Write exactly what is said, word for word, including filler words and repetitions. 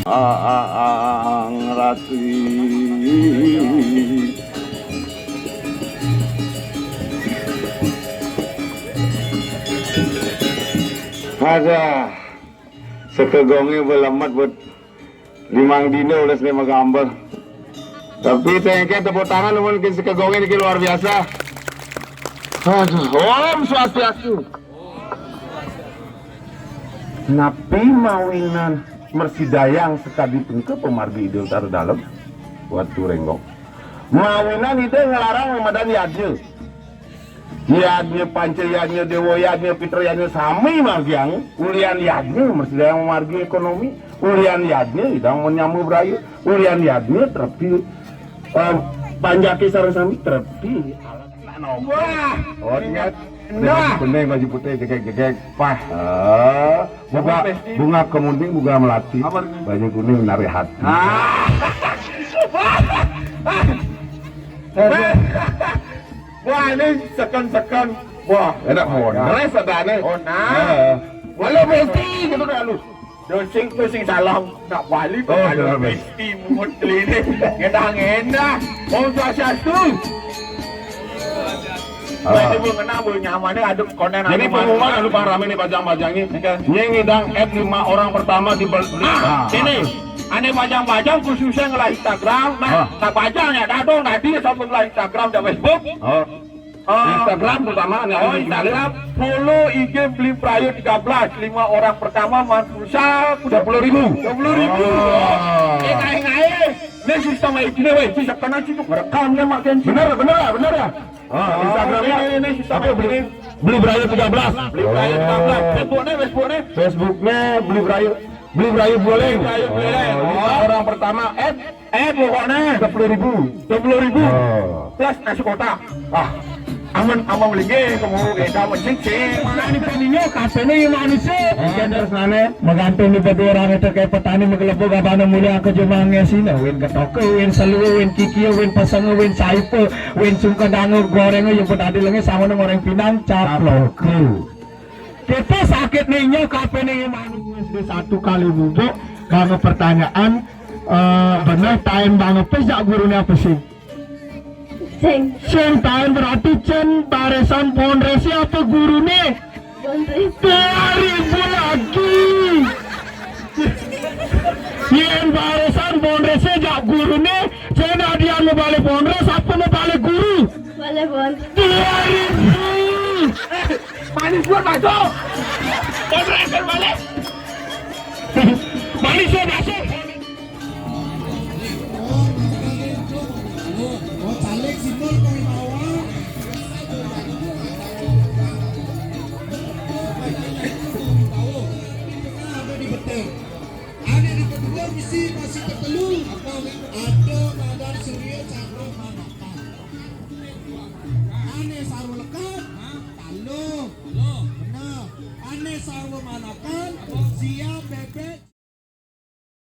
Ang Ratu. Ada sekegongnya belemet buat limang dino udah seni magambel. Tapi tengke tepuk tangan namun ke sekegongnya ini luar biasa. Aduh, Om Swastiastu. Napi mawinan mersidayang sekadi pengke pemargi Ida Utara Dalem, Watu Renggong. Mawinan Ida ngelarang mamadan yadnya. Yadnya, panca yadnya, dewa yadnya, pitra yadnya, sami margiang. Ulian yadnya mersidayang margi ekonomi. Ulian yadnya idang menyambu beraya. Ulian yadnya trepi, eh, panjaki sareng sami trepi. Wah, oh, ingat. Nah. Baju kuning, baju putih, jegeg-jegeg. Pah. Eh, bunga, bunga kemuning, bunga melati. Apa ini? Baju kuning menarik hati. Ah. Wah, ini seken-seken. Wah, enak modres ada nih. Oh, nah. Heeh. Walau besti gitu kan lu. Dosing tu sing salah nak wali. Oh, kalau besti mut ini. Ngendah-ngendah. Om Swastiastu. Ah. Baik, ibu kenal, bu, nyamannya ada konen. Jadi pengumuman anu pang rame nih, pajang-pajang nih. Nyeng idang add lima orang pertama di bel-, ah, ini. Ane pajang-pajang khususnya ngelah Instagram. Nah, ah, tak pajang ya, dadong tadi sampai ngelah Instagram dan Facebook. Oh. Ah. Instagram terutama nih, oh, Instagram, follow I G Beli Prayo tiga belas, lima orang pertama maan pulsa sepuluh ribu. Sepuluh ribu. Oh. Eh, kae-kae. Ini sistem I G nih, weh, sistem kena situ ngerekam nih, Mak Kensi. Bener, bener ya, bener ya. Ah, Instagramnya ini, ini, sistem apa, I G Beli, nih. Beli Brayo tiga belas. Beli Brayo tiga belas. Oh. Facebooknya, Facebooknya. Facebooknya Beli Brayo, Beli Brayo Boleng. Beli Brayo Boleng. Oh, ini orang pertama, eh, eh, pokoknya sepuluh ribu. Sepuluh ribu. Oh. Plus nasi kotak. Ah, aman, aman lagi, kamu beda mencicing. Mana nih, peninyo, katanya manusia. Ikan terus nane. Magantung di berdua orang itu kayak petani menggelebur gabana mulia ke jumangnya sini. Win ketoke, win selue, win kikie, win pesenge, win saipe, win sungkedange, gorenge, yang pun tadi lenge sama nang goreng pinang, caploke. Kita sakit nih, nyo, kape nih, manuk wis di satu kali bubuk, banget pertanyaan, eh, bener, taen banget, pejak gurunya apa sih? Sing. Sing taen berarti cen barisan pondresi apa gurune? Pondresi. Dua ribu lagi. Yen barisan pondresi jak gurune, cen adian mau balik pondres apa mau balik guru? Balik pondres. Dua ribu. Manis buat masuk. Pondres balik. Manis buat masuk. Ane di kedua misi masih ketelu. Ada Madan Surya Cakra Manakan. Ane sarwa lekat. Taluh. Benar. Ane sarwa manakan. Siap bebek.